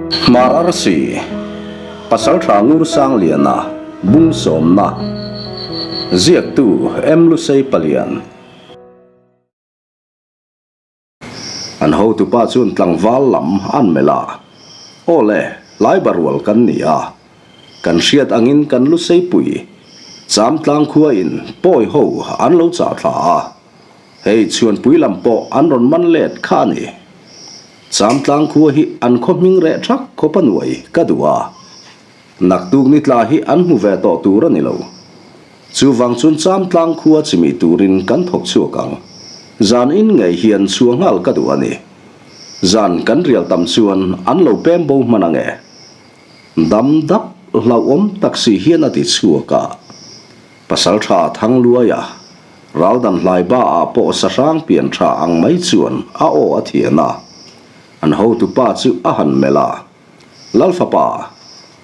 Hmar Arsi, Pasaltha Ngursangliana, Bung Sawmna, Ziaktu M. Lusei Palian. An hotupa chuan tlangval lam an melh a, Aw le, hlaiba rual kan ni a, kan hriat angin kan Luseipui, Chamtlang khua in pawi ho an lo chah thla a, hei chhuanpui lam pawh an rawn man let kha a ni. Chamtlang khua hi an khaw hming reh thak khawp a nuai ka duh a, naktuk ni tla hi an hmu ve tawh tur a ni lo. Chuvang chuan Chamtlang khua chimih turin kan thawk chhuak ang. Zan in ngei hian chhuah nghal ka duh a ni. Zan kan rial tam chuan an lo pem bo hman ang e. Dam dap hlauhawm tak si hian a ti chhuak a. Pasaltha Thangluaia, Raldan Hlaiba ah pawh sahrang pian tha ang mai chuan a aw a thian a. An hotupa chu a han melh a. Lalfapa,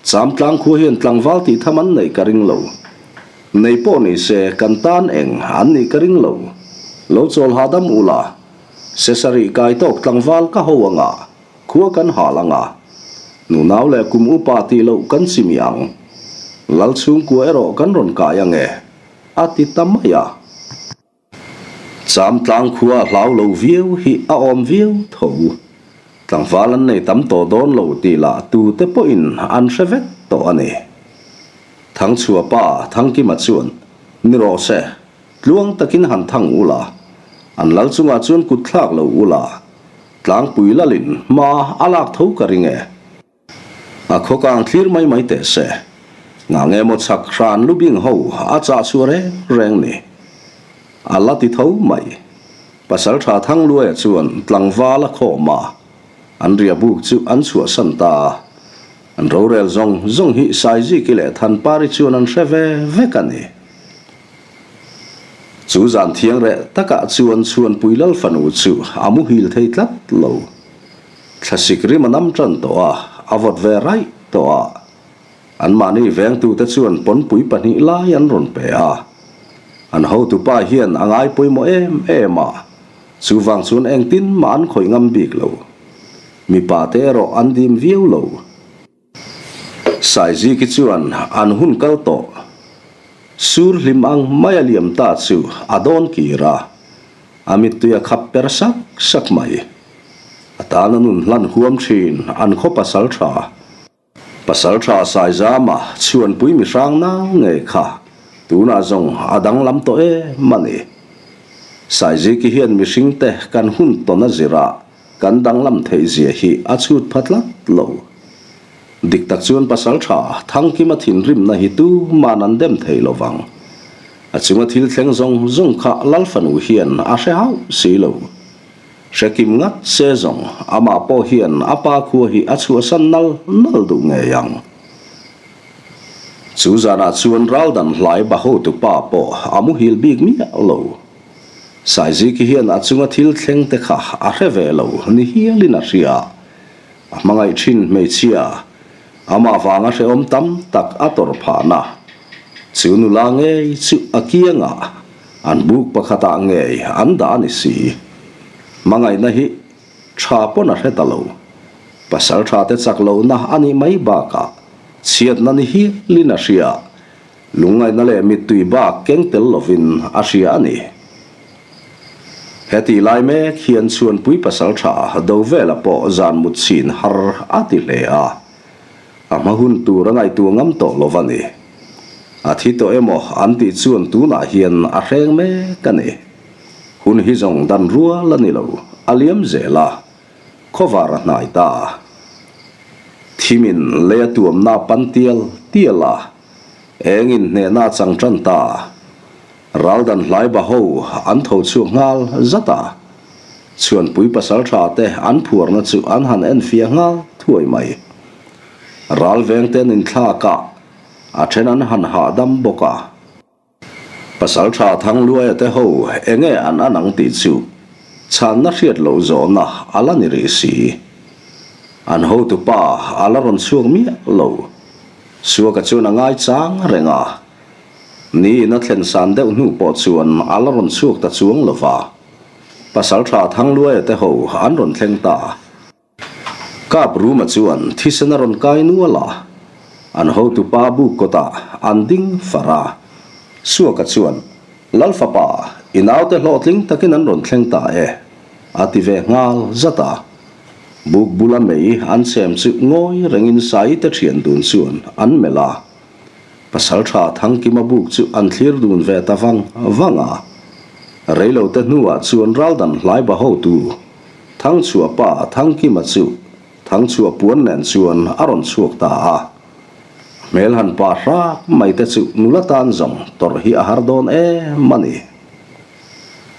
Chamtlang khua hian tlangval tih tham an neih ka ring lo. Nei pawh ni se kan tan eng an nih ka ring lo. Lo chawl hahdam ula, Sesarih kai tawk tlangval ka ho anga Khua kan hal anga, nunau leh kum upa tih loh kan chimi ang. Lal chhungkua erawh kan rawn kai ang e, a ti ta mai a. Cham tlang khua hlau lo viau hi a awm viau tho. Tlangval an nei tam tawh dawn lo tih lah tute pawhin an hre vek tawh a ni. Thangchhuapa Thangkima chuan, Ni rawh se, tluang takin han thang ula, an lal chungah chuan kut thlak lo ula, Tlangpui lalin hma a lak tho ka ring e. A khawkang thlir mai mai teh se. Ngah nge maw chhak hran lubing ho a chah chhuah reng reng ni. A la ti tho mai. Pasaltha Thangluaia chuan tlangval a khawm a, an riahbuk chu an chhuahsan ta a. An rorel zawng zawng hi Saiziki leh Thanpari chuan an hre ve vek a ni. Chu zan thiang reh takah chuan Chhuanpui Lal fanu chu a muhil thei tlat lo. Thlasik rim a nam tan tawh a, a vawt ve raih tawh a. Anmahni vengtute chuan pawnpui pahnih lai an rawn pe a. An hotupa hian a ngai pawimawh em em a, chuvang chuan engtin mah an khawih ngam bik lo. Mipa te erawh an dim viau lo. Saiziki chuan an hun kal tawh. Sur hlim ang mai a liam ta chu a dawn kir a, a mittui a khap per sak sak mai. A tan a nun hlan huam thin an khaw pasal tha. Pasal tha Saizama chhuanpui mihrang nau ngei kha tunah zawng a danglam tawh em a ni. Saiziki hian mihringte kan hun tawn a zir a, Kan danglam theih zia hi a chhut pha tlat lo. Dik tak chuan pasal tha Thangkima thinrimna hi tu man an dem thei lo vang. A chunga thil thleng zawng zawng kha Lal fanu hian a hre hauh si lo. Hre kim ngat se zawng amah pawh hian a pa khua hi a chhuahsan nal nal duh ngei ang. Chu zanah chuan Raldan hlai Bahotu pa pawh a muhil bik miah lo. Saiziki hian a chunga thil thleng te kha a hre ve lo ni hialin a hria. A hmangaih thin hmeichhia, amah vanga hrehawm tam tak a tawrh phahna. Chu nula ngei chu a kiangah an buk pakhatah ngei an dah a ni si. Hmangaihna hi tha pawn a hre ta lo. Pasal tha te chak lohna a nih mai bakah chhiatna ni hialin a hria. Lungngaihna leh mittui bak keng tel lovin a hria a ni. Heti lai mek hian Chhuanpui pasaltha Dovela pawh zan mut chhin har a ti hle a, a hma hun tur a ngaihtuah ngam tawh lo va ni. A thi tawh emaw an tih chuan tunah hian a hreng mek a ni. Hun hi zawng dan rual a ni lo, a liam zel a, khawvar a hnai ta. Thimin lei a tuamna pan tial tial a, Engin hnehna a chang tan ta. Raldan hlaiba ho an tho chhuak nghal zat a. Chhuanpui pasal tha te an phuarna chu an han enfiah nghal thuai mai. Ral veng te an inthlak a, a then an han hahdam bawk a. Pasal tha Thangluaia te ho enge an an ang tih chu chhanna hriat loh zawhna a la ni rih si. An hotupa a la rawn chhuak miah lo. Suaka chuan a ngai chang reng a, ni in a thlen san deuh hnu pawh chuan a la rawn chhuak ta chuang lo va. Pasaltha Thangluaia te ho an rawn thleng ta. Kap Ruma chuan thisen a rawn kai nual a, an hotupa buk kawtah an ding far a. Suaka chuan, Lal fapa, i naute hlawhtling takin an rawn thleng ta e, a ti ve nghal zat a. Buk bula mei an chhem chu ngawi rengin Saite thian dun chuan an melh a. Pasaltha Thangkima buk chu an thlir dun ve ta vang vang a. Reilote hnuah chuan raldan hlaiba hotu Thangchhuah pa Thangkima chu Thangchhuah puan nen chuan a rawn chhuak ta a. Hmel han pa hrak mai te chu nula tan zawng tawrh hi a har dawn em a ni.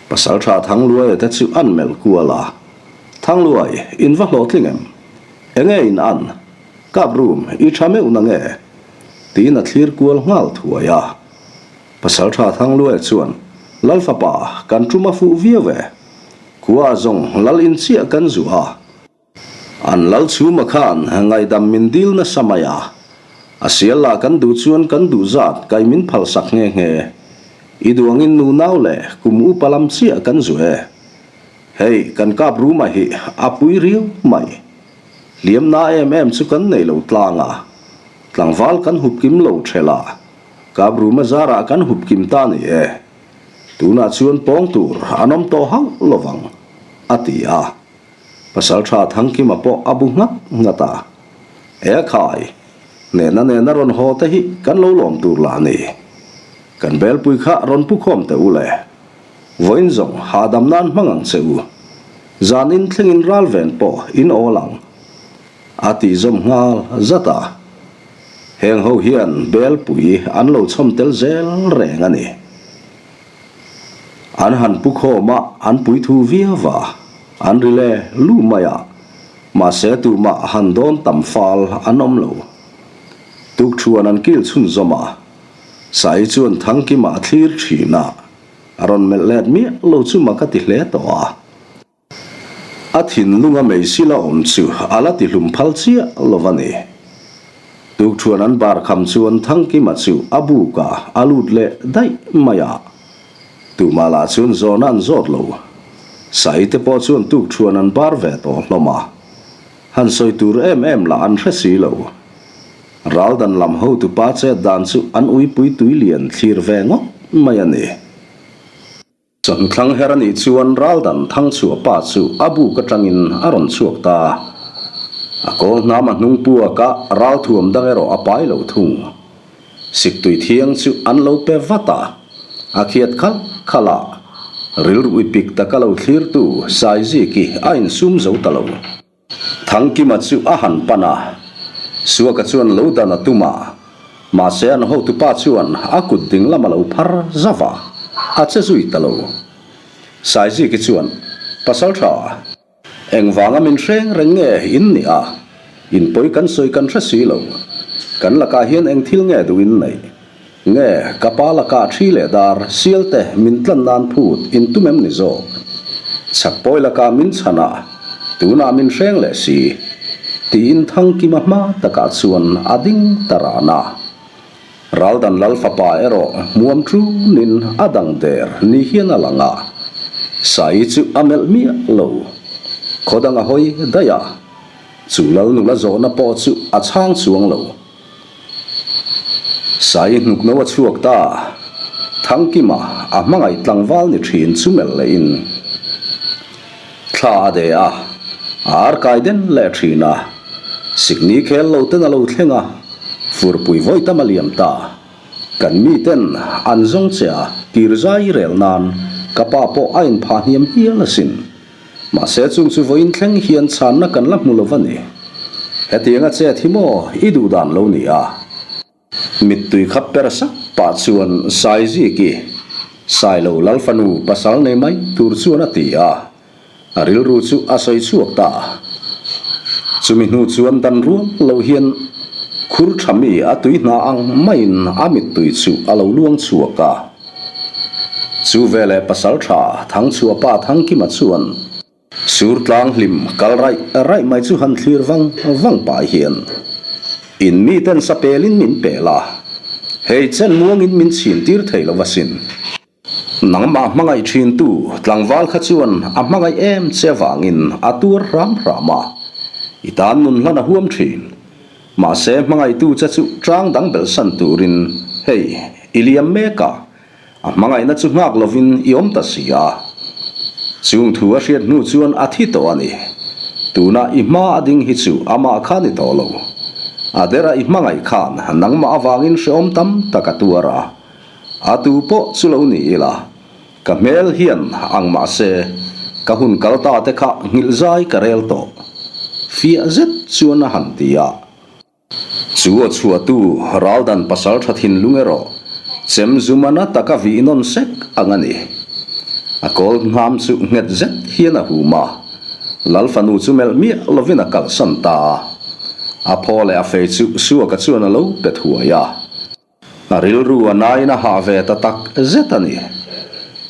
Pasaltha Thangluaia te chu an melh kual a, Thangluai, in va hlawhtling em? Enge in an? Kap rum, i tha meuh na nge? Tiin a thlir kual nghal thuai a. Pasaltha Thangluaia chuan, Lal fapa, kan tum a fuh viau e. Khua zawng lal in chiah kan zuh a. An lal chhuma khan ngaihdam min dil nasa mai a. A sial lah kan duh chuan kan duh zat kai min phalsak nghe nghe. I duangin nu nau leh kum upa lam chiah kan zuh e. Hei kan kap ruma hi a pui riau mai. Hliam na em em chu kan nei lo tlang a. Tlangval kan hup kim lo ṭhelh a. Kap ruma zarah kan hup kim ta ni e. Tunah chuan pawng tur an awm tawh hauh lovang, a ti a. Pasaltha Thangkima pawh a bu nghat nghat a. E khai, hnehna nena rawn haw te hi kan lo lawm tur lah a ni. Kan belpui kha rawn pu khawm teh u le. Vawiin zawng hahdam nan hmang ang che u. Zanin thlengin ralven pawh in awl ang. A tih zawm nghal zat a. Heng ho hian belpui an lo chhawm tel zel reng a ni. An han pu khawm a, an pui thu viau va, an ri le lu mai a, mahse tumah han dawn tam fal an awm lo. Tukṭhuan an kil chhunzawm a, Sai chuan Thangkima a thlir ṭhin a, a rawn melh let miah lo chu mak a ti hle tawh a. A thinlunga meisila awm chu a la tihlum phal chiah lo va ni. Tukṭhuan an bar kham chuan Thangkima chu a bukah a lut leh daih mai a. Tumah lah chuan zawhna an zawt lo. Sai te pawh chuan tukṭhuan an bar ve tawh hlawm a. Han sawi tur em em lah an hre si lo. Raldan lam hotupa chet dan chu an uipui tuilian thlir ve ngawt mai a ni. Chawhnuthlang her a nih chuan Raldan Thangchhuah pa chu a buk atangin a rawn chhuak ta. A kawl hnam a hnung puak a, ralthuam dang erawh a pai lo thung. Siktui thiang chu an lo pe vat a, a khiat khalh khalh a, rilru ipik taka lo thlirtu Saiziki a insum zo ta lo. Thangkima chu a han pan a, Suaka chuan lo dan a tum a, mahse an hotupa chuan a kut ding lam a lo phar zauh a, a che zui ta lo. Saiziki chuan, Pasaltha, engvanga min hreng reng nge in nih a? In pawi kan sawi kan hre si lo. Kan lakah hian eng thil nge duh in neih? Nge, ka pa lakah ṭhi leh dar sial te min tlan nan phut in tum em ni zawk? Chhak pawi lakah min chhan a, tunah min hreng leh si, tiin Thangkima hma takah chuan a ding ta ran a. Raldan Lal fapa erawh hmuam ṭunin a dang der ni hian a lang a, Saii chu a melh miah lo. Khaw dang a hawi daih a, chu Lal nula zawhna pawh chu a chhang chuang lo. Sai hnuk no a chhuak ta. Thangkima a hmangaih tlangval ni thin chu melh leh in thla a de a, a arkai den leh thin a. Sikni khel lo ten a lo thleng a, furpui vawi tam a liam ta. Kan mi ten an zawng che a, kir zai rel nan ka pa pawh a inphah hniam hial asin. Mahse chung chu vawiin thleng hian chhanna kan la hmu lo va ni. Hetianga chet hi maw i duh dan lo ni a? Mittui kha per sak pah chuan Saiziki, Sailo Lalfanu pasal nei mai tur chuan a ti a, a rilru chu a sawi chhuak ta. Chumi hnu chuan dan rual lo hian khur tha mi a tui hna ang maiin a mittui chu a lo luang chhuak a. Chu veleh Pasaltha Thangchhuahpa Thangkima chuan sur tlang hlim kal raih raih mai chu han thlir vang vang pah hian in miten sapelin min pel a, hei chen muangin min chhin tir thei lo asin. Nangmah hmangaih thintu tlangval kha chuan a hmangaih em che vangin a tuar hram hram a. I tan nun hlan a huam thin. Mahse, hmangaihtu che chu tang dang belhsan turin hei i liam mek a, a hmangaihna chu nghak lovin i awm ta si a. Chung thu a hriat hnu chuan a thi tawh a ni. Tuna i hma a ding hi chu amah kha ni tawh lo. A dera i hmangaih khan nangmah avangin hrehawm tam tak a tuar a. A tu pawh chu lo ni ila. Ka hmel hian ang mahse ka hun kal ta te kha nghilh zai ka rel tawh. Fiah zet chuan a han ti a. Chu aw chhuahtu Raldan pasal tha thinlung erawh chem zumana taka vih nawn sek ang a ni. A kawl ngham chu nghet zet hian a hum a. Lal fanu chu melh miah lovin a kalsan ta a. A phaw leh a fei chu Suaka chuan a lo pe thuai a. A rilru a nain a hah ve ta tak zet a ni.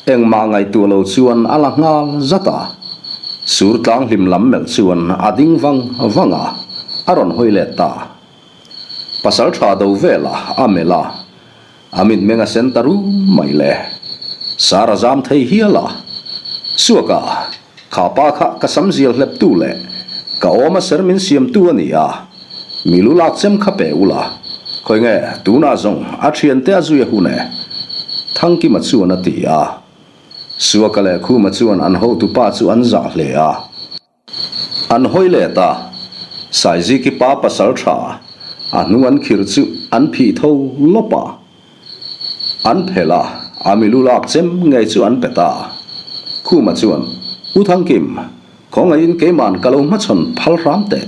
Engmah ngaihtuah lo chuan a la nghal zat a. Sur tlang hlim lam melh chuan a ding vang vang a, a rawn hawi let ta. Pasal tha do vel a, a melh a. A mitmeng a sen ta rum mai le. Sar a zam thei hial a. Suaka, Kha pa kha ka sam zial hlep tu leh ka awm a ser min siam tu a ni a, mi lu lak chem kha pe ula, khawi nge tunah zawng a thiante a zui a hun e, Thangkima chuan a ti a. Suaka leh Khuma chuan an hotu pa chu an zah hle a. An hawi let a, Saiziki pa pasal tha a hnung an khir chu an phih tho lawp a. An phelh a, a milu lak chem ngei chu an pe ta. Khuma chuan, U Thangkim, khawngaihin keiman ka lo hmachhawn phal hram teh.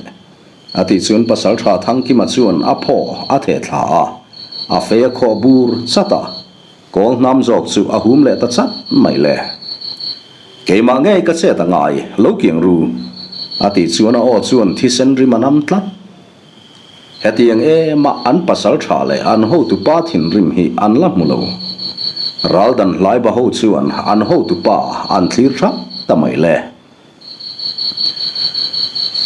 A tih chuan Pasaltha Thangkima chuan a phaw a theh thla a, a fei a khawh bur chat a, kawl hnam zawk chu a hum leh ta chat mai le. Keimah ngei ka chet a ngai, lo kiang ru. A tih chuan a aw chuan thisen rim a nam tlat. Hetiang ema an pasal tha leh an hotupa thinrim hi an la hmu lo. Raldan hlaiba ho chuan an hotupa an thlir thap ta mai le.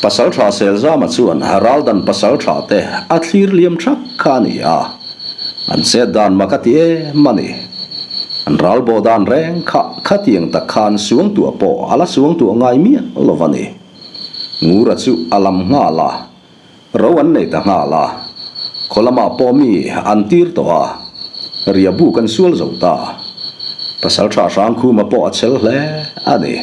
Pasal tha Selzama chuan Raldan pasal tha te a thlir liam thap kha a ni a, an chet dan mak a ti em a ni. An ralbaw dan reng kha khatiang tak khan suangtuah pawh a la suangtuah ngai miah lo va ni. Ngura chu a lam nghal a, ro an nei ta nghal a, khaw lamah pawh mi an tir tawh a, ria buk an sual zo ta. Pasaltha Hrangkhuma pawh a chel hle a ni.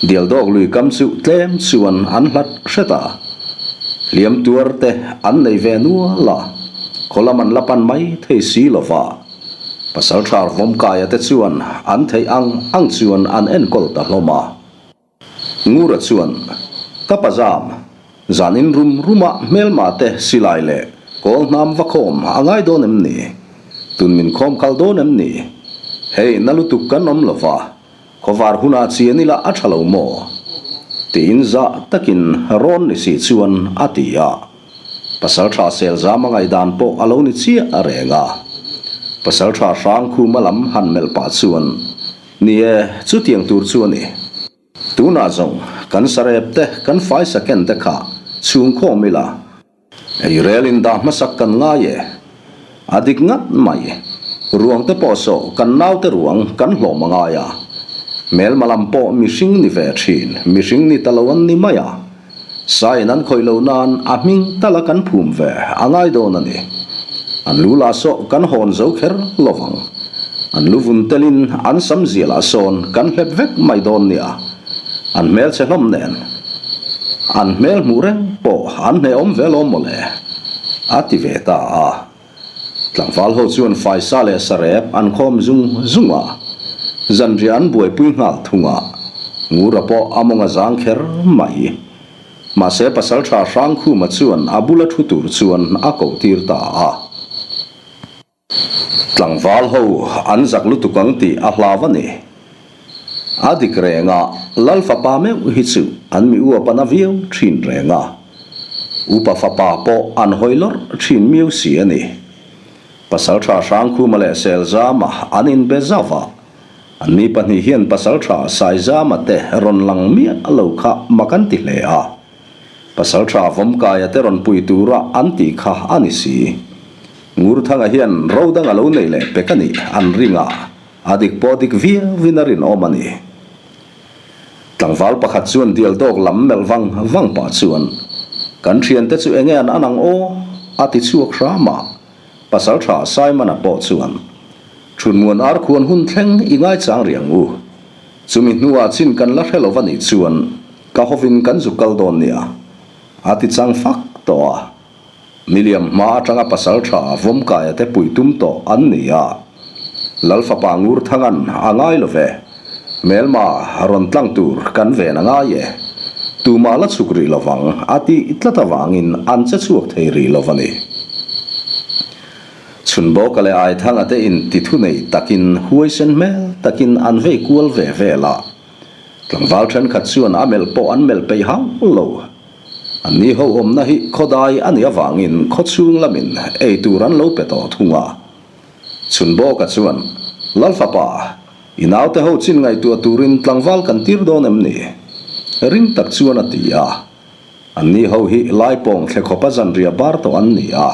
Dialdawk lui kam chu tlem chuan an hlat hret a, hliam tuar te an nei ve nual a, khaw lam an la pan mai thei si lo va. Pasaltha Vawmkaia te chuan an theih ang ang chuan an enkawl ta hlawm a. Ngura chuan, Ka pazam, zanin rum ruma hmelma te silai leh kawl hnam va khawm a ngai dawn em ni? Tun min khawm kal dawn em ni? Hei na lutuk kan awm lo va, khawvar hunah chian ila a tha lo maw? Tiin zah takin rawn ni si chuan a ti a. Pasaltha Selzama ngaihdan pawh a lo ni chiah a reng a. Pasaltha Hrangkhuma lam han melh pah chuan, Ni e, chutiang tur chu a ni. Tunah zawng kan sarep te, kan faisa ken te kha chhung khawm ila. Ei rel in dah hmasak kan ngai e. A dik ngat mai. Ruang te pawh saw kan naute ruang kan hlawm a ngai a. Hmelma lam pawh mihring ni ve thin, mihring ni ta lo an ni mai a. Sain an khawih loh nan a hming tala kan phum ve a ngai dawn a ni. An lu lah saw kan hawn zo kher lo vang. An lu vun telin an sam zia lah sawn kan hlep vek mai dawn nia. An hmel chhe hlawm nen an hmel hmuh reng pawh an hnehawm ve lawm mawle, a ti ve ta a. Tlangval ho chuan faisa leh sarep an khawm zung zung a, zanriah an buaipui nghal thung a, Ngura pawh a mawng a zang kher mai. Mahse Pasaltha Hrangkhuma chuan a bula thu tur chuan a koh tir ta a. Tlangval ho an zak lutuk ang tih a hlau a ni. A dik reng a, Lal fapa meuh hi chu an mi uap a na viau thin reng a. Upa fapa pawh an hawi lawrh thin miau si a ni. Pasaltha Hrangkhuma leh Selzama an inbe zauh a, anni pahnih hian Pasaltha Saizama te rawn lang miah lo kha mak an ti hle a. Pasaltha Vawmkaia te rawn pui tura an tih kha a ni si. Ngurthanga hian ro dang a lo nei leh pek a nih an ring a, a dik pawh dik viauin a rinawm a ni. Tlangval pakhat chuan dial dawk lam melh vang vang pah chuan, Kan thiante chu enge an an ang aw? a ti chhuak hram a. Pasaltha Simon-a pawh chuan, Thunmuan ar khuan hun thleng i ngaichang rih ang u. Chumi hnuah chin kan la hre lo va nih chuan ka hovin kan zu kal dawn nia, a ti chang fak tawh a. Miliam hma atanga pasaltha Vawmkaia te pui tum tawh an ni a. Lal fapa Ngurthangan a ngai lo ve. Hmelma rawn tlang tur kan ven a ngai e. Tumah la chhuk rih lovang a tih tlat avangin an che chhuak thei rih lo va ni. Chhunbawka leh Aithanga te in ti thunei takin huaisen hmel takin an vei kual ve vel a. Tlangval thenkhat chuan a melh pawh an melh peih hauh lo. An ni ho awmna hi khawdai a nih avangin khawchhung lamin ei tur an lo pe tawh thung a. Chhunbawka chuan, Lalfapa, i naute ho chin ngaihtuah turin tlangval kan tir dawn em ni? Ring tak chuan a ti a. An ni ho hi Laipawng thle khawpa zanriah bar tawh an ni a.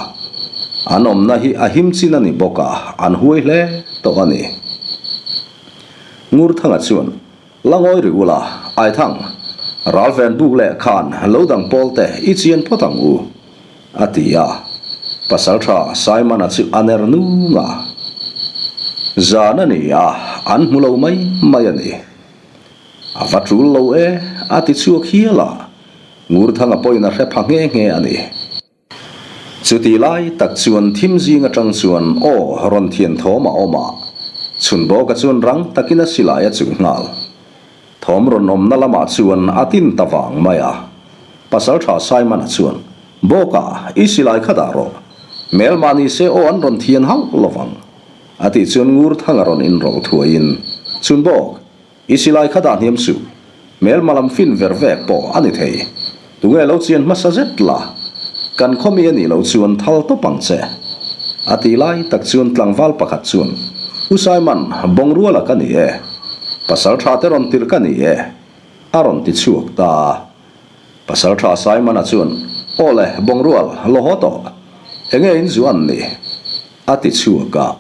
An awmna hi a him chin a ni bawk a, an huai hle tawh a ni. Ngurthanga chuan, La ngawi ri ula, Aithang, ralven buk leh khan lo dang pawl te i chian phawt ang u, a ti a. Pasaltha Simon-a chu a ner nung a. Zan a ni a, an hmu lo mai mai a ni. A va tul lo e, a ti chhuak hial a, Ngurthanga pawhin a hre pha nghe nghe a ni. Chuti lai tak chuan thim zing atang chuan aw rawn thian thawm a awm a, chhun bawka chuan rang takin a silai a chuh nghal. Thawm rawn awmna lamah chuan a tin ta vang mai a. Pasaltha Simon-a chuan, Bawka, i silai kha dah rawh. Hmelmah ni se aw an rawn thian hauh lovang. A tih chuan Ngurthanga rawn inrawlh thuaiin, Chhun bawk, I silai kha dah hniam suh. Hmelma lam fin ver vek pawh a ni thei. Tunge lo chian hmasa zet la? Kan khawmi a nih loh chuan thal tawp ang che. A ti lai tak chuan tlangval pakhat chuan, U Simon, bawngruala ka ni e. Pasal tha te rawn tirh ka ni e. A rawn ti chhuak ta a. Pasal tha Simon-a chuan, Aw le, bawngrual, lo haw tawh. Enge in zu an ni? A ti chhuak a,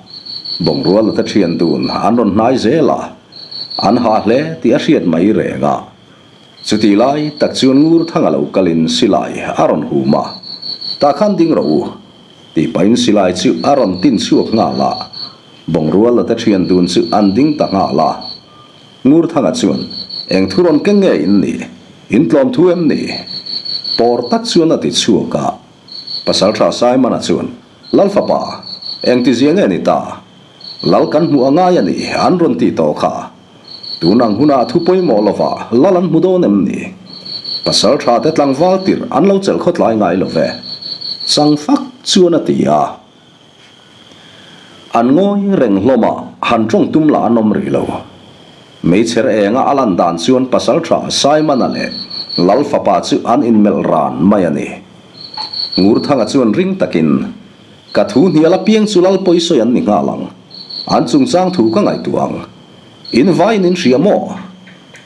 bawngruala te thian dun an rawn hnai zel a, an hah hle tih a hriat mai reng a. Chutih lai tak chuan ngur thanga lo kalin silai a rawn hum a, Tah khan ding rawh u, tih pahin silai chu a rawn tin chhuak nghal a, bawngruala te thian dun chu an ding ta nghal a. Ngur thanga chuan, Eng thu rawn keng nge in nih? In tlawm thu em ni? Pawr tak chuan a ti chhuak a. Pasaltha Simon-a chuan, Lal fapa, engtizia nge ni ta? Lal kan hmuh a ngai a ni, an rawn ti tawh kha. Tun ang hunah thu pawimawh lovah lal an hmu dawn em ni? Pasal tha te tlangval tirh an lo chelh khawtlai ngai lo ve. Chang fak chuan a ti a. An ngawi reng hlawm a, han tawng tum lah an awm rih lo. Meichher enga a lan dan chuan pasal tha Simon-a leh Lal fapa chu an inmelh ran mai a ni. Ngurthanga chuan ring takin, Ka thu hnial apiang chu lal pawisawi an ni nghal ang. An chungchang thu ka ngaihtuah ang. In vaiin in hria maw?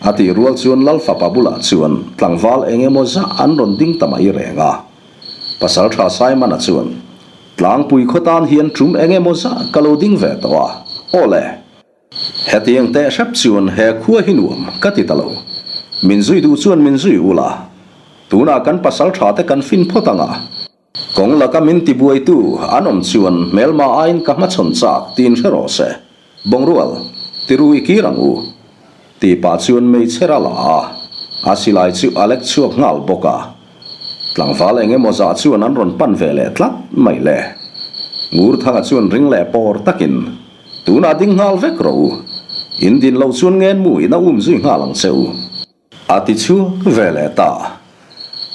A tih rual chuan lal fapa bulah chuan tlangval eng emaw zah an rawn ding ta mai reng a. Pasaltha Simon-a chuan, Tlangpui khaw tan hian tum eng emaw zah ka lo ding ve tawh a, aw le. Hetiang teh hrep chuan he khua hi nuam ka ti ta lo. Min zui duh chuan min zui ula. Tunah kan pasal tha te kan fin phawt ang a. Kawng laka min tibuaitu an awm chuan hmelma aiin ka hmachhawn chak tiin hre rawh se. Bawngrual, tiru i kir ang u. Tih pah chuan meichher a la a, a silai chu a lek chhuak nghal bawk a. Tlangval eng emaw zah chuan an rawn pan ve leh tlat mai le. Ngurthanga chuan ring leh pawr takin, Tunah ding nghal vek rawh u. In din loh chuan ngenmu in a um zui nghal ang che u. A ti chhuak ve leh ta.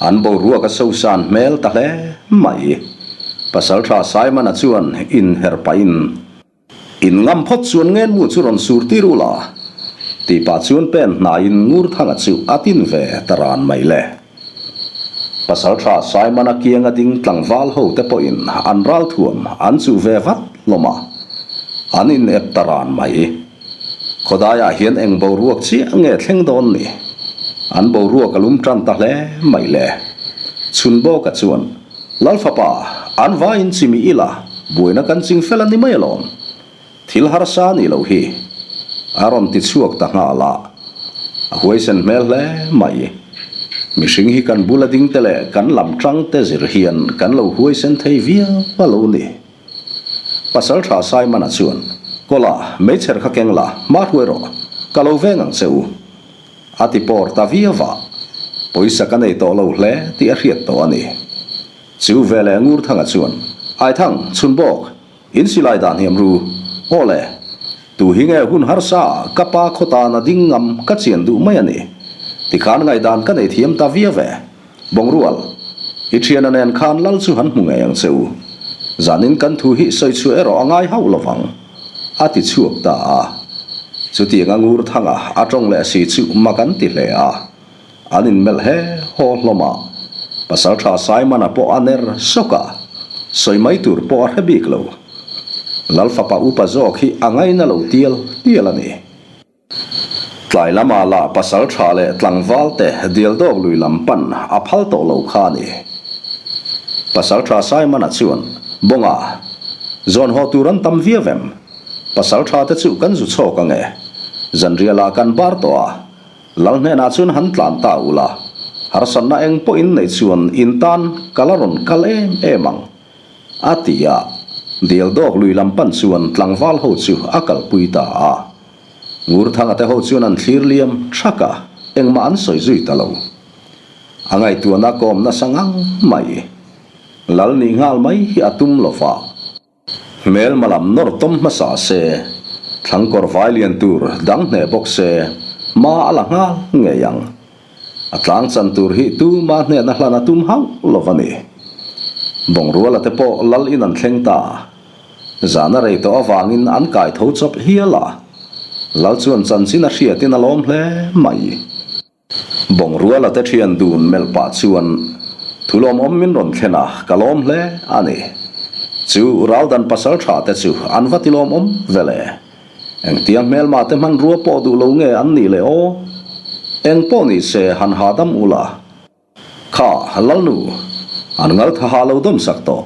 An boruak a sosan hmel ta hle mai. Pasaltha Simon-a chuan inher pahin. In ngam phawt chuan ngenmu chu rawn sur tir u la, tih pah chuan pen hnaiin Ngurthanga chu a tin ve ta ran mai le. Pasaltha Simon-a kianga ding tlangval ho te pawhin an ralthuam an chuh ve vat hlawm a, an in ep ta ran mai. Khawdaiah hian eng boruak chiah nge thleng dawn ni? An boruak a lum tan ta hle mai le. Chhunbawka chuan Lal fapa, an vaiin chimi ila, buaina kan ching fel a ni mai alawm. Thil harsa a nih loh hi. A rawn ti chhuak ta nghal a. A huaisen hmel hle mai. Mihring hi kan bula ding te leh kan lam tang te zir hian kan lo huaisen thei viau a lo ni. Pasal tha Simon-a chuan, Kawla, meichher kha keng la, hma hruai rawh, ka lo veng ang che u. A ti pawr ta viau a, pawisa ka nei tawh lo hle tih a hriat tawh a ni. Chu veleh Ngurthanga chuan, Aithang, chhun bawk, In silai dan hiam ru. Aw le. Tu hi nge hun harsa ah ka pa khaw tan a ding ngam ka chian duh mai a ni. Tikhan ngaihdan ka nei thiam ta viau ve. Bawngrual, i thiana nen khan lal chu han hmu ngei ang che u. Zanin kan thu hi sawi chhuah erawh a ngai hauh lo vang. A ti chhuak ta a. Chutiang a ngur thanga a tawng leh si chu mak an ti hle a. An inmelh he haw hlawm a, Pasalṭha Simon-a pawh a ner sawk a, sawi mai tur pawh a hre bik lo. Lalfapa upa zawk hi a ngaina lo tial tial a ni. Tlai lamah lah pasalṭha leh tlangvalte dialdawk lui lam pan a phal tawh lo kha a ni. Pasalṭha Simon-a chuan, Bawnga, zawn haw tur an tam viau em? Pasalṭha te chu kan zu chhawk ange. Zanrialah kan bar tawh a, Lal hnenah chuan han tlan ta ula, harsatna eng pawhin nei chuan in tan ka la rawn kal em em ang, a ti a. Dialdawk lui lam pan chuan tlangval ho chu a kalpui ta a. Ngurthanga te ho chuan an thlir liam thak a, engmah an sawi zui ta lo. A ngaihtuahna kawm nasa ngang mai. Lal nih nghal mai hi a tum lo va. Hmelma lam nawr tawm hmasa se, thlangkawr vai lian tur dang hneh bawk se, hma a la nghal ngei ang. A tlang chan tur hi tuma hnehna hlan a tum hauh lo va ni. Bawngruala te pawh lal in an thleng ta. Zan a rei tawh avangin an kai tho chawp hial a. Lal chuan chanchin a hriatin a lawm hle mai. Bawngruala te thian dun melh pah chuan thu lawmawm min rawn thlen a, ka lawm hle a ni. Chu Raldan pasal tha te chu an va ti lawmawm vel e. Engtia hmelma te hmanrua pawh duh lo nge an nih le aw? Eng pawh ni se han hahdam ula. Kha, Lalnu, an ngal tha ha lo dawm sak tawh.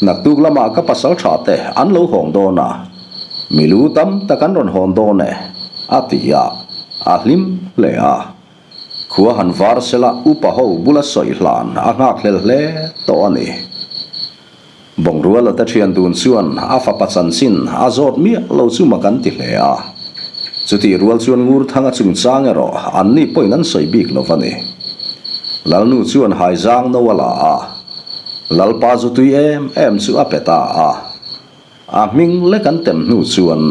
Naktuk lamah ka pasal tha te an lo hawng dawn a, mi lu tam tak an rawn hawn dawn e, a ti a, a hlim hle a. Khua han var sela upa ho bula sawi hlan a nghakhlel hle tawh a ni. Bawngruala te thian dun chuan a fapa chanchin a zawt miah lo chu mak an ti hle a. Chutih rual chuan Ngurthanga chungchang erawh an ni pawhin an sawi bik lo va ni. Lalnu chuan haizang no a la a, Lalpa zu tui em em chu a pe ta a. A hming lek an tem hnu chuan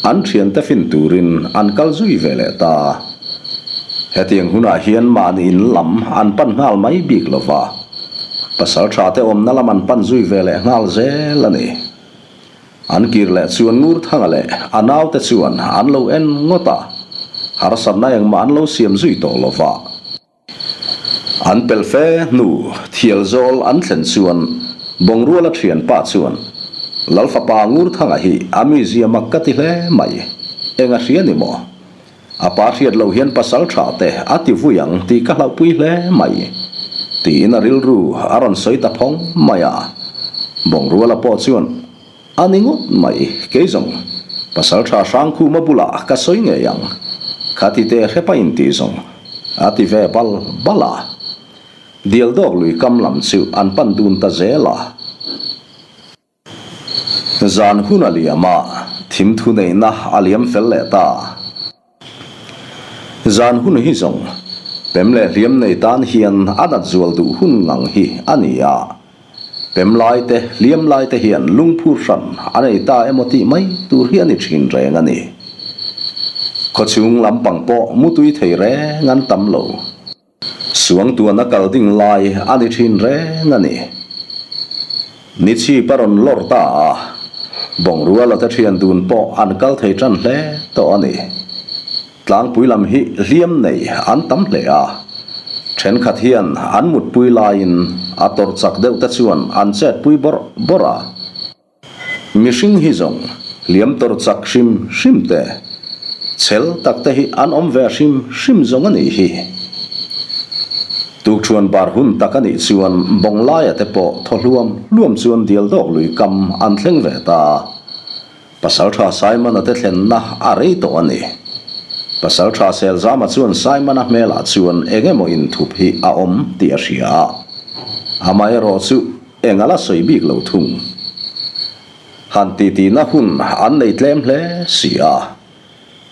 an thiante fin turin an kal zui ve leh ta. Hetiang hunah hian mahni in lam an pan nghal mai bik lo va, pasal tha te awmna lam an pan zui ve leh nghal zel a ni. An kir leh chuan Ngurthanga leh a naute chuan an lo en ngawt a, harsatna engmah an lo siam zui tawh lo va. An pel fe hnu thial zawl an thlen chuan Bawngruala thianpa chuan, Lalfapa Ngurthanga hi a mizia mak ka ti hle mai, eng a hria ni maw? A pa hriat loh hian pasal tha te a ti vui ang tih ka hlauhpui hle mai, tiin a rilru a rawn sawi ta phawng mai a. Bawngruala pawh chuan, A ni ngawt mai, kei zawng pasal tha Hrangkhuma bulah ka sawi ngei ang, kha ti teh hrepa in tih zawng a ti ve bal bal a. Dialdawk lui kam lam chu an pan dun ta zel a. Zan hun a liam a, thim thu neihna a liam fel leh ta. Zan hun hi zawng pem leh hliam nei tan hian a nat zual duh hun ngang hi a ni a. Pem lai te, hliam lai te hian lungphur hran a nei ta emaw tih mai tur hi a ni thin reng a ni. Khawchhung lampang pawh mutui thei reng an tam lo. Suangtuan a kal ding lai a ni thin reng a ni. Ni chhip a rawn lawr ta a, Bawngruala te thian dun pawh an kal thei tan hle tawh a ni. Tlangpui lam hi hliam nei an tam hle a, thenkhat hian an mutpui laiin a tawrh chak deuh te chuan an chetpui bawrh bawrh a. Mihring hi zawng hliam tawrh chak hrim hrim te, chhel tak te hi an awm ve hrim hrim zawng a nih hi. Tukṭhuan bar hun tak a nih chuan Bawnglaia te pawh thaw hluam hluam chuan Dialdawk lui kam an thleng ve ta. Pasalṭha Simon-a te thlenna a rei tawh a ni. Pasalṭha Selzama chuan Simon-a hmelah chuan eng emaw inthup hi a awm tih a hria a, amaherawh chu eng a la sawi bik lo thung. Han titihna hun an nei tlem hle si a.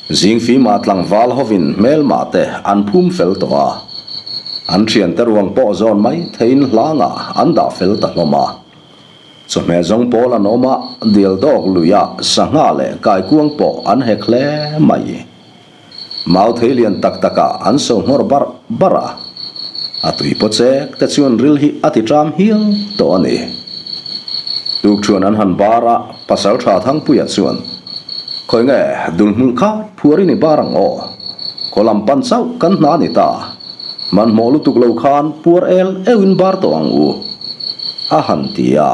Zingfima tlangval hovin hmelmah te an phum fel tawh a, an thiante ruang pawh zawn mai theiin hlangah an dah fel ta hlawm a. Chawhmeh zawng pawl an awm a, dial dawk luiah sangha leh kaikuang pawh an hek hle mai. Mau thei lian tak takah an so nghawr barh barh a, a tui paw chek te chuan ril hi a ti ṭam hial tawh a ni. Tukṭhuan an han bar a, Pasalṭha Thangpuia chuan, Khawi nge dul hmulh kha phuar i ni bar ang aw? Khaw lam pan chauh kan hna a ni ta. Hmanhmawh lutuk lo khan puar el euhin bar tawh ang u, a han ti a.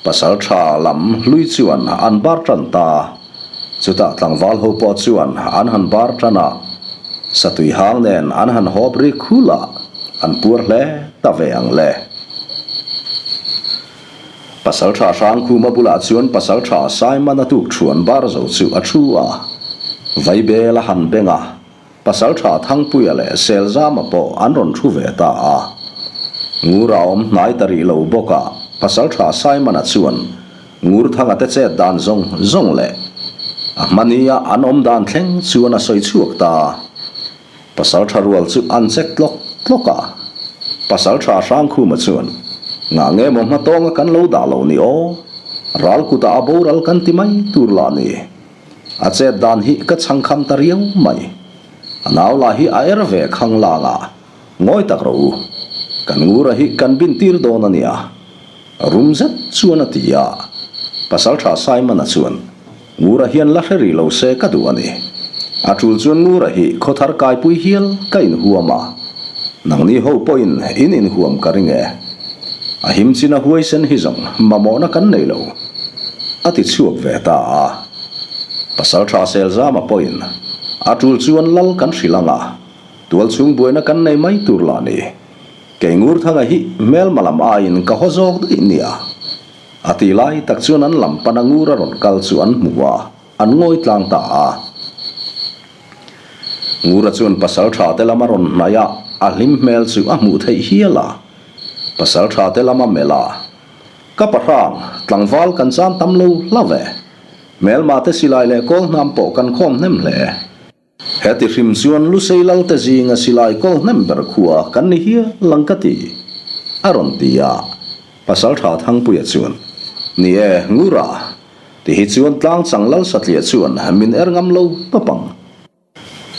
Pasalṭha lam hlui chuan an bar ṭan ta. Chutah tlangval ho pawh chuan an han bar ṭan a, satui hang nen an han hawp ri khul a, an puar hle ta ve ang le. Pasalṭha Hrangkhuma bulah chuan Pasalṭha Simon-a tukṭhuan bar zo chu a ṭhu a, vaibel a han beng a. Pasalṭha Thangpuia leh Selzama pawh an rawn thu ve ta a. Ngur a awm hnai ta rih lo bawk a, Pasalṭha Simon-a chuan Ngurthanga te chet dan zawng zawng leh a hmania an awm dan thleng chuan a sawi chhuak ta. Pasalṭha rual chu an chek tlawk tlawk a. Pasalṭha Hrangkhuma chuan, Ngah nge maw hmatawnga kan lo dah lo ni aw? Ral kutah a boral kan ti mai tur lah ni. A chet dan hi ka chhangkham ta riau mai. A nau lah hi a er ve khang lang a, ngawi tak rawh u. Kan ngura hi kan bin tir dawn a nia. Rum zet chuan a ti a. Pasaltha Simon-a chuan, Ngura hian la hre rih lo se ka duh a ni. A tul chuan ngura hi khawthar kaipui hial ka inhuam a. Nangni ho pawhin in inhuam ka ring e. A him chin a huaisen hi zawng mamawhna kan nei lo. A ti chhuak ve ta a. Pasalṭha Selzama pawhin a ṭul chuan lal kan hrilh ang a, tualchhung buaina kan nei mai tur lah ni. Kei Ngurthanga hi hmelma lam aiin ka haw zawk daih nia. A ti lai tak chuan an lam pana ngur a rawn kal chu an hmu a, an ngawi tlang ta a. Ngura chuan pasalṭha te lam a rawn hnaih a, a hlim hmel chu a hmuh theih hial a. Pasalṭha te lam a melh a. Ka pahrang, tlangval kan chan tam lo hla ve. Hmelma te silai leh kawl hnam pawh kan khawm hnem hle. Heti hrim chuan Lusei lal te zinga silai kawl hnem ber khua kan ni hial ang ka ti, a rawn ti a. Pasaltha Thangpuia chuan, Ni e, Ngura, ti hi chuan tlangchang lal satliah chuan min er ngam lo tawp ang.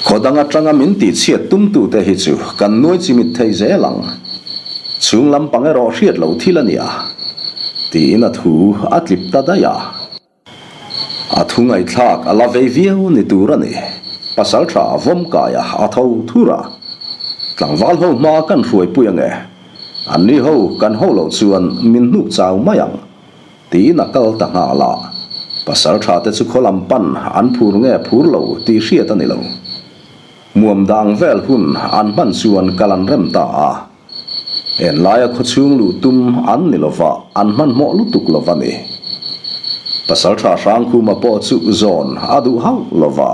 Khaw dang atanga min tihchhiat tumtute hi chu kan nuai chimit thei zel ang. Chhung lampang erawh hriat loh thil a nia, tiin a thu a tlip ta daih a. A thu ngaihthlak a la vei viau ni tur a ni. Pasaltha Vawmkaia a tho thur a, Tlangval ho hma kan hruaipui ange, anni ho kan ho loh chuan min hnuk chau mai ang. Tiin a kal ta nghal a, pasal tha te chu khaw lam pan an phur nge phur lo tih hriat a ni lo. Muam dang vel hun an hman chuan kal an rem ta a. Enlaia khaw chhung luh tum an ni lova, an hmanhmawh lutuk lo va ni. Pasal tha Hrangkhuma pawh chu zawn a duh hauh lo va,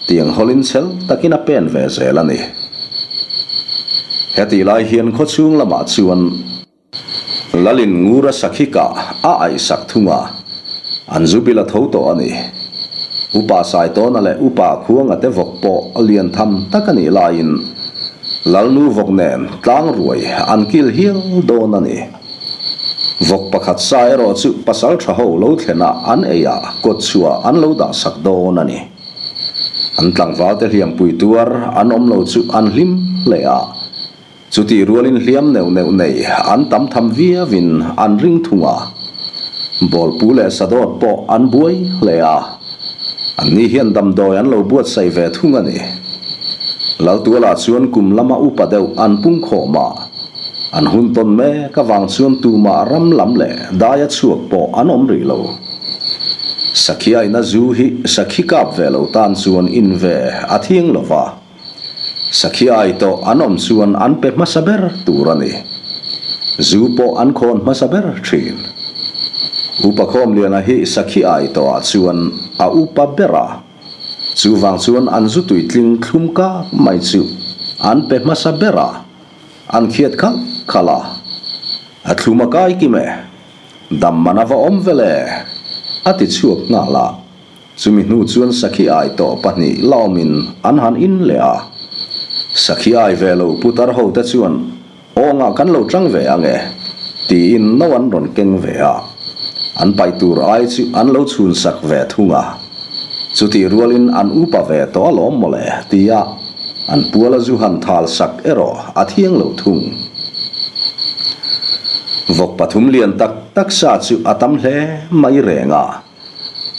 tiang hawlin chhel takin a pen ve zel a ni. Hetih lai hian khaw chhung lamah chuan. Lalin Ngura sakhi kah a aihsak thung a, an zu bil a tho tawh a ni. Upa Saitawna leh Upa Khuanga te vawk pawh lian tham tak a nih laiin Lalnu vawk nen tlang ruai an kil hial dawn a ni. Vawk pakhat sa erawh chu pasal tha ho lo thlenah an eiah kawt chhuah an lo dah sak dawn a ni. An tlangvalte hliampui tuar an awm lo chu an hlim hle a. Chutih rualin hliam neuh neuh nei an tam tham viauin an ring thung a, bawlpu leh sadawt pawh an buai hle a, anni hian damdawi an lo buatsaih ve thung a ni. Laltualah chuan kum lama upa deuh an pung khawm a, an hun tawn mek avang chuan tumah ram lam leh daia chhuak pawh an awm rih lo. Sakhiaina zu hi sakhi kap ve lo tan chuan in ve a thiang lo va. Sakhi ai tawh an awm chuan an pe hmasa ber tur a ni. Zu pawh an khawn hmasa ber thin. Upa Khawmliana hi Sakhi ai tawhah chuan a upa ber a. Chuvang chuan an zu tuitling thlum kak mai chu an pe hmasa ber a, an khiat khalh khalh a. A thlum a kai kim e, dam man a va awm vel e, a ti chhuak nghal a. Chumi hnu chuan sakhi ai tawh pahnih la awmin an han in leh a. Sakhi ai ve lo putar ho te chuan Awngah kan lo chang ve ang e, tiin no an rawn keng ve a. An paih tur ai chu an lo chhun sak ve thung a. Chutih rualin an upa ve tawh alawm mawle, tia an puala zu han thal sak erawh a thiang lo thung. Vawk pathum lian tak tak sa chu a tam hle mai reng a.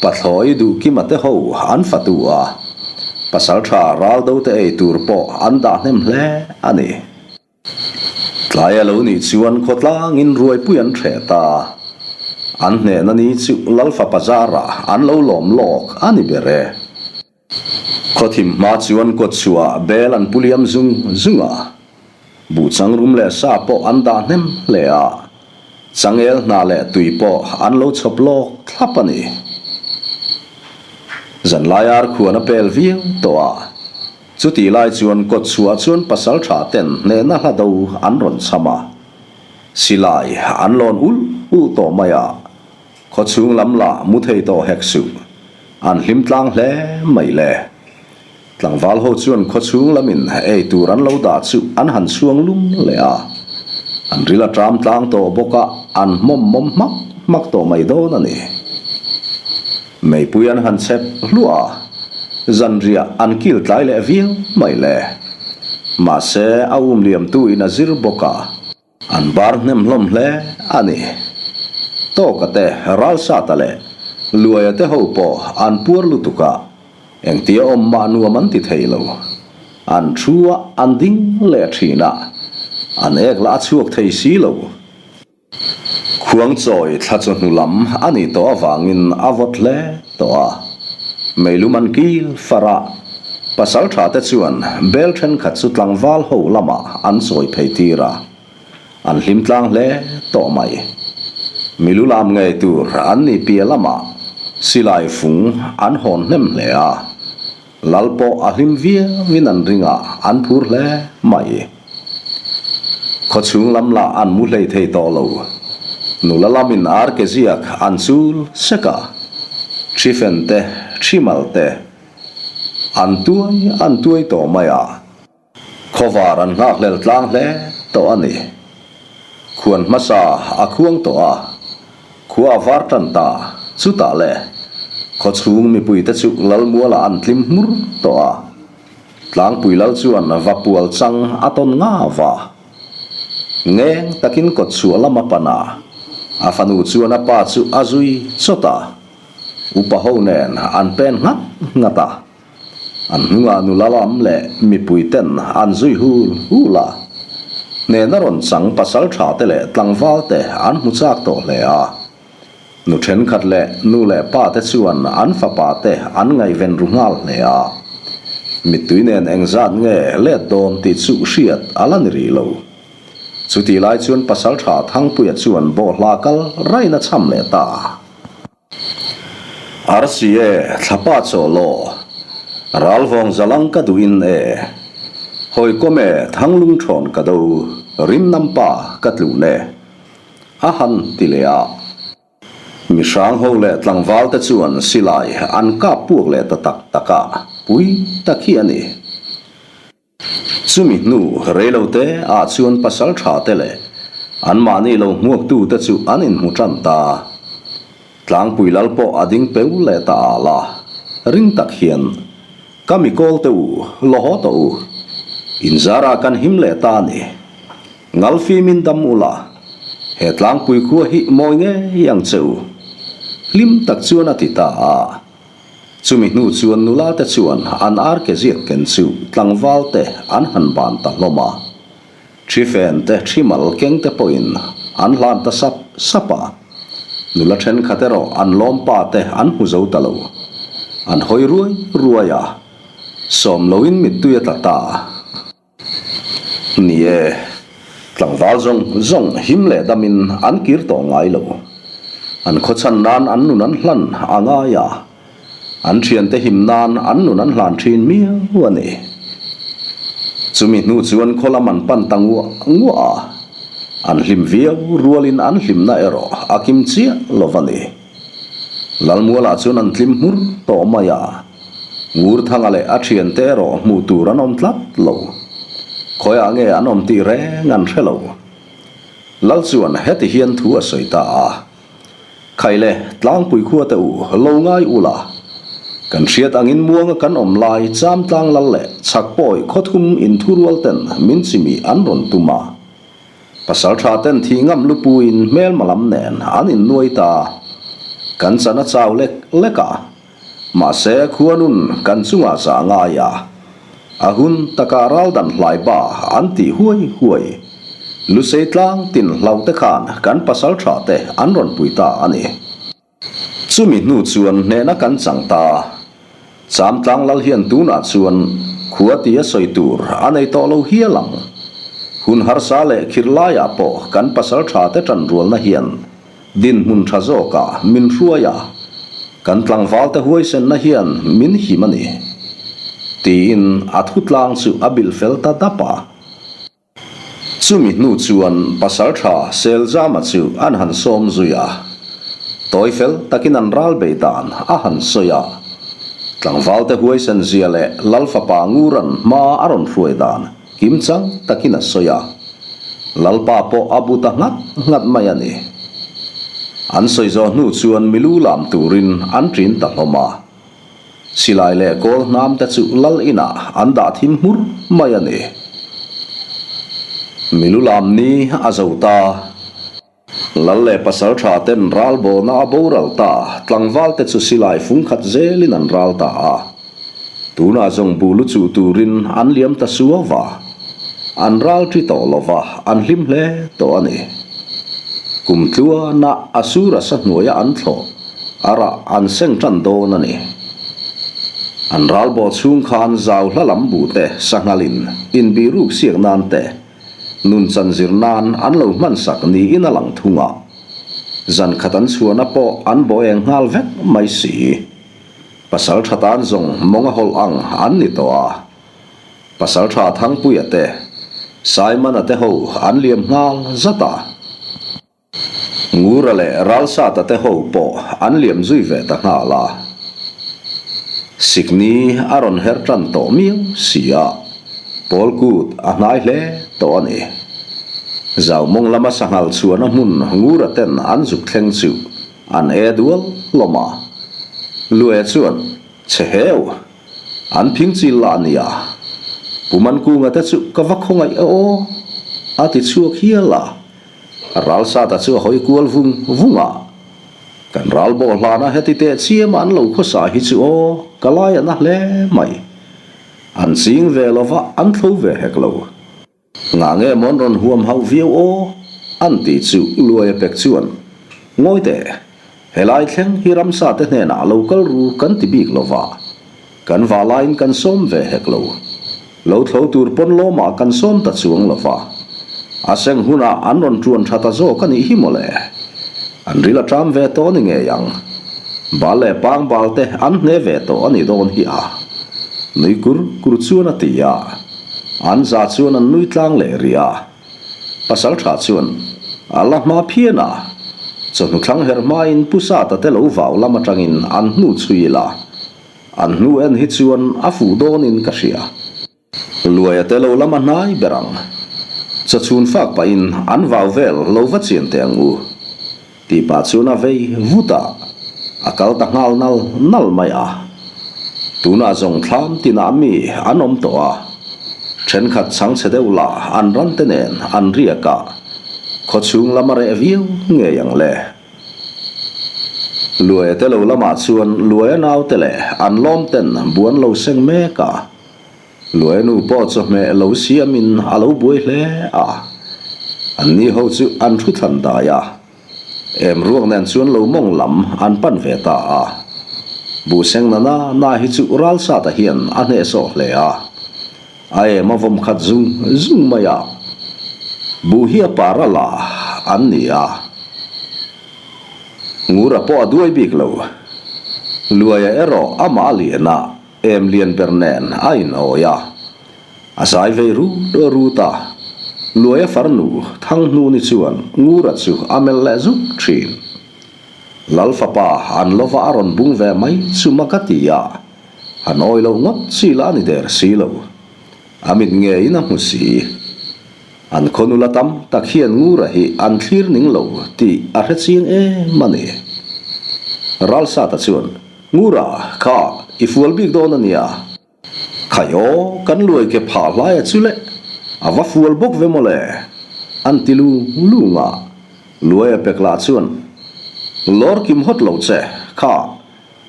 Pathlawi duhkima te ho an fatu a, pasaltha raldo te ei tur pawh an dah hnem hle a ni. Tlai a lo nih chuan khawtlangin ruaipui an hreh ta. An hnehna ni chu Lalfapa zarah an lo lawm lawk a ni ber e. Khawthim hma chuan kawtchhuah bel an pu liam zung zung a. Buhchang rum leh sa pawh an dah hnem hle a. Changel hna leh tui pawh an lo chhawp lawk thlap a ni. Zanlai ar khuan a pel viau tawh a. Chutih lai chuan kawtchhuah chuan pasaltha ten hnehna hla do an rawn chham a, silai an lawn ulh ulh tawh mai a, khawchhung lam lah mu thei tawh hek suh, an hlim tlang hle mai le. Tlangval ho chuan khawchhung lamin ei tur an lo dah chu an han chhuang lum leh a, an ril a ṭam tlang tawh bawk a, an hmawm mawm hmak hmak tawh mai dawn a ni. Meipui an han chep hluah a, zanriah an kil tlai leh viau mai le. Mahse, a um liamtu in a zir bawk a. An bar hnem hlawm hle a ni. Tawka te, Ralsata leh Luaia te ho pawh an puar lutuk a, engtia awm mah nuam an ti thei lo. An thu a, an ding leh thin a, an ek lah a chhuak thei si lo. Khuangchawi thla chu hnu lam a nih tawh avangin a vawt hle tawh a. Meilum an kil far a, pasaltha te chuan bel thenkhat chu tlangval ho lamah an chawi phei tir a, an hlim tlang hle tawh mai. Milu lam ngei tur an ni piah lamah silai fung an hawn hnem hle a, Lal pawh a hlim viauin an ring a, an phur hle mai. Khawchhung lam lah an mu hlei thei tawh lo. Nula lamin ar ke ziak an chul sek a, ṭhifen te, ṭhimal te an tuai an tuai tawh mai a. Khawvar an nghakhlel tlang hle tawh a ni. Khuan hmasa a khuang tawh a, khua a var tan ta, chutah le khawchhung mipuite chu Lalmualah an tlim hmur tawh a. Tlangpui lal chuan va pual chang a tawn ngau a. Ngeng takin kawtchhuah lam a pan a, a fanu chuan a pa chu a zui chawt a, upa ho nen an pen nghat nghat a. An hnungah nula lam leh mipui ten an zui hul hul a, hnehna rawn chang pasal tha te leh tlangval te an hmu chak tawh hle a. Nu thenkhat leh nu leh pa te chuan an fapa te an ngaihven ru nghal hle a. Mittui nen engzat nge let dawn tih chu hriat a la ni rih lo. Chutih lai chuan pasal tha Thangpuia chuan bawhhla kal raina cham leh ta. Rca thlapa chaw law, ralvawng zalang ka duh in e, hawikawm e thanglung thawn ka do, rimnam pa ka tlun e, a han ti leh a. Mihrang ho leh tlangval te chuan silai an kap puak leh ta tak tak a, pui tak hi a ni. Chumi hnu reilote ah chuan pasal tha te leh anmahni lo hmuaktu te chu an inhmu tan ta. Tlangpui lal pawh a ding peu leh ta al a, ring tak hian, Ka mi kawl te u, law haw tawh u. Inzarah kan him leh ta a ni. Ngalfimin dam ula, he tlangpui khua hi mawi ngei ang che u. Hlim tak chuan a ti ta a. Chumi hnu chuan nula te chuan an ar ke ziak ken chu tlangval te an han ban ta hlawm a. Ṭhifen te ṭhimal keng te pawhin an hlan ta sap sap a. Nula ṭhenkhat erawh an lawmpa te an hmu zo ta lo. An hawi ruai ruai a, sawm loin mittui a tla ta. Ni e, tlangval zawng zawng him leh damin an kir tawh ngai lo. An khawchhan nan an nun an hlan a ngai a. An thiante him nan an nun an hlan thin miau a ni. Chumi hnu chuan khaw lam an pan ta nguah nguah a, an hlim viau rualin an hlimna erawh a kim chiah lo va ni. Lalmualah chuan an tlim hmur tawh mai a, Ngurthanga leh a thiante erawh hmuh tur an awm tlat lo. Khawiah nge an awm tih reng an hre lo. Lal chuan heti hian thu a sawi ta a. Khaile, tlangpui khua te u, lo ngai u la. Kan hriat angin muanga kan awm lai Chamtlang lal leh Chhakpawi khawthum inthurual ten min chimi an rawn tum a. Pasaltha ten thih ngam lupuiin hmelma lam nen an innuai ta. Kan chan a chau lek lek a. Mahse, khuanun kan chungah zah ngai a. A hun takah ral dan hlai ba an tih huai huai. Lusei tlang tin hlau te khan kan pasal tha te an rawn pui ta a ni. Chumi hnu chuan hnehna kan chang ta. Chamtlang lal hian tunah chuan khua tia sawi tur a nei tawh lo hial ang. Hun harsa leh khirh laiah pawh kan pasal tha te tanrualna hian Dinhmun tha zawkah min hruai a, kan tlangvalte huaisenna hian min him a ni, tiin a thutlang chu a bilh fel ta dap a. Chumi hnu chuan pasaltha Selzama chu an han sawm zui a, tawi fel takin an ral bei dan a han sawi a. Tlangvalte huaisen zia leh Lal fapa Nguran hma a rawn hruai dan Kimchang takin a sawi a, Lalpa pawh a bu ta nghat nghat mai a ni. An sawi zawh hnu chuan milu lam turin an ṭin ta hlawm a. Silai leh kawl hnam te chu lal inah an dah thim hmur mai a ni. Milu lam ni a zo ta. Lal leh pasal tha ten ral bawhna a boral ta, tlangval te chu silai fung khat zelin an ral ta a. Tunah zawng bu lu chuh turin an liam ta suau va. An ral ṭi tawh lo va, an hlim hle tawh a ni. Kum tluana a sur a sa hnuaia an thlawh, a rah an seng ṭan dawn a ni. An ral bawh chhung khan zau hla lam bu te sanghalin inbiruk siak nan te, Nun chan zir nan an lo hmansak niin a lang thung a, zan khat an chhuahna pawh an bawh eng nghal vek mai si. Pasal tha tan zawng mawng a hawlh ang an ni tawh a, Pasal tha Thangpuia te, Simon-a te ho an liam nghal zat a. Ngura leh Ralsata te ho pawh an liam zui ve ta nghal a. Sikni a rawn her tan tawh miau si a, Pawl kut a hnai hle tawh a ni. Zaumawng lama sanghal chhuahna hmun Ngura ten an zuk thleng chu an e dual hlawm a. Lue chuan, Che heu! An phing chil lah a nia. Pu Mankunga te chu ka va khawngaih e aw! a ti chhuak hial a. Ralsata chu a hawi kual vung vung a, Kan ral bawh hlana heti teh chiama an lo khawsa hi chu aw, ka lai a na hle mai. An ching ve lo va, an thlo ve hek lo. Ngah nge maw an rawn huam hauh viau aw? An ti chu Luaia pek chuan, Ngawi teh, helai thleng hi ramsa te hnenah lo kal ru kan ti bik lo va, Kan vah laiin kan sawm ve hek lo. Lo thlo tur pawn lawmah kan sawm ta chuang lo va. A seng hunah an rawn ṭuan ṭha ta zawk a nih hi mawle. An ril a ṭam ve tawh a ni ngei ang. Bal leh pangbal te an hne ve tawh a ni dawn hi a. Nui kur kur chuan a ti a. An za chuan an nui tlang leh rih a. Pasal ṭha chuan a la hma phian a. Chawhnu thlang her hmain Pu Sata te lo vau lam aṭangin an hnu chhui ila. An hnu en hi chuan a fuh dawnin ka hria. Luaia te lo lam a hnai ber ang. Chawchhun fak pahin an vau vel lo va chian teh ang u. Tih pah chuan a vei vut a, a kal ta nghal nal nal mai a. Tunah zawng thlam tinah mi an awm tawh a. Thenkhat chhangchhe deuh lah an ran te nen an riak a, khawchhung lam a reh viau ngei ang le. Luaia te lo lamah chuan Luaia naute leh an lawm ten buan lo seng mek a. Luaia nu pawh chawhmeh lo siamin a lo buai hle a. Anni ho chu an thu thlan dai a. Em ruak nen chuan lo mawng lam an pan ve ta a. Buhseng na na na hi chu Ralsata hian a hnehsawh hle a. A em a vawm khat zung zung mai a, buh hi a par a la an ni a, Ngura pawh a duai bik lo. Luaia erawh amah a lian a, em lian ber nen a inawi a. A zai vei rut rut a, Luaia farnu Thanghnuni chuan Ngura chu a melh leh zuk thin. Lal fapa an lova a rawn bung ve mai chu mak a ti a, han awi lo ngawt chi lah a ni der si lo. A mit ngeiin a hmu si. An khaw nula tam tak hian Ngura hi an thlir ning lo tih a hre chiang em a ni. Ralsata chuan, Ngura, kha i fual bik dawn a nia. Khai aw, kan luai ke phah hlaia chu le, a va fual bawk ve maw le, an ti lung lung a. Luaia pek lah chuan, Lawr kim hawt lo che, kha,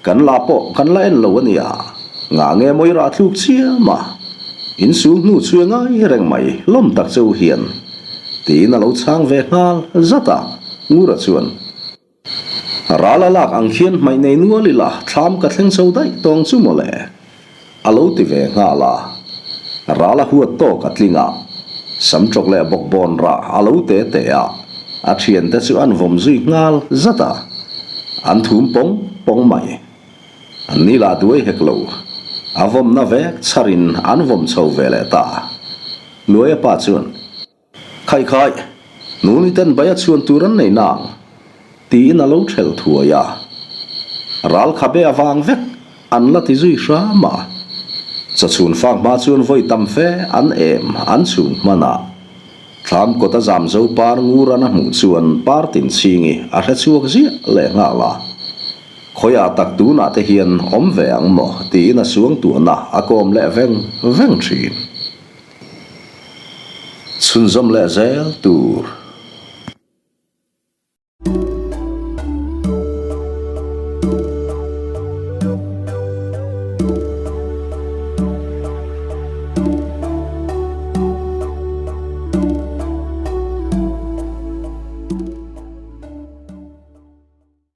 kan la pawh kan la en lo a nia, ngah nge maw i rah thluk chiam a, in sul hnu chhui a ngai reng mai lawm tak che u hian, tiin a lo chhang ve nghal zat a, Ngura chuan. Ral a lak ang khian hmaih nei nual ila thlam ka thleng chho daih tawng chu mawle. A lo ti ve nghal a. Ral a huat tawk a tling a. Sam ṭawk leh bawkbawn rah a lo te te a. A ṭhiante chu an vawm zui nghal zat a. An thum pawng pawng mai. An ni lah duai hek lo. A vawmna vek chharin an vawm chho ve leh ta. Luaia pa chuan. Khai khai, nuni ten bai a chhuan tur an nei nang, tiin a lo thelh thuai a. Ral khabe avang vek an la ti zui hram a. Chawchhun fak hma chuan vawi tam fe an em an chhung hman a. Thlam kawt a zam zo par ngur an a hmuh chuan par tin chhingi a hre chhuak ziah leh nghal a. Khawiah tak tunah te hian awm ve ang maw tiin a suangtuahna a kawm leh veng veng thin. Chhunzawm leh zel tur.